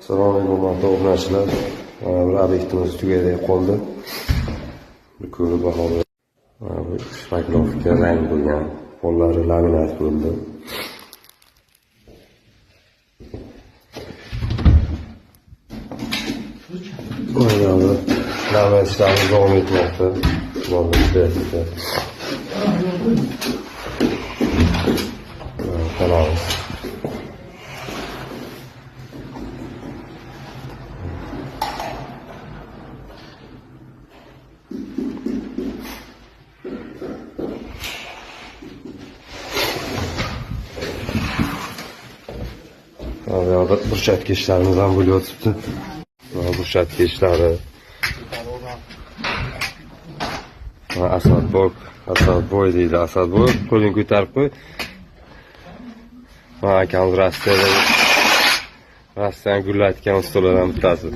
Assalomu alaykum, hurmatli obunachilar. Mana bir obyektimiz tugayday qoldi. Bir ko'rib baho. Mana bu шпаклёвка rang bo'lgan. Pollari laminat bo'ldi. Mana bu laminat ishlari davom etmoqda. Bo'ldi, ishlayapti. Mana xonamiz. Mana bu yoqda брусчатка ishlarimiz ham bo'lib yotibdi. Mana брусчатка ishlari. Mana Asadbek, Asadboy deydi. Asadboy, qo'lini ko'tarib qo'y. Mana akamiz Rossiyada, Rossiyani gullatgan ustalardan bittasi.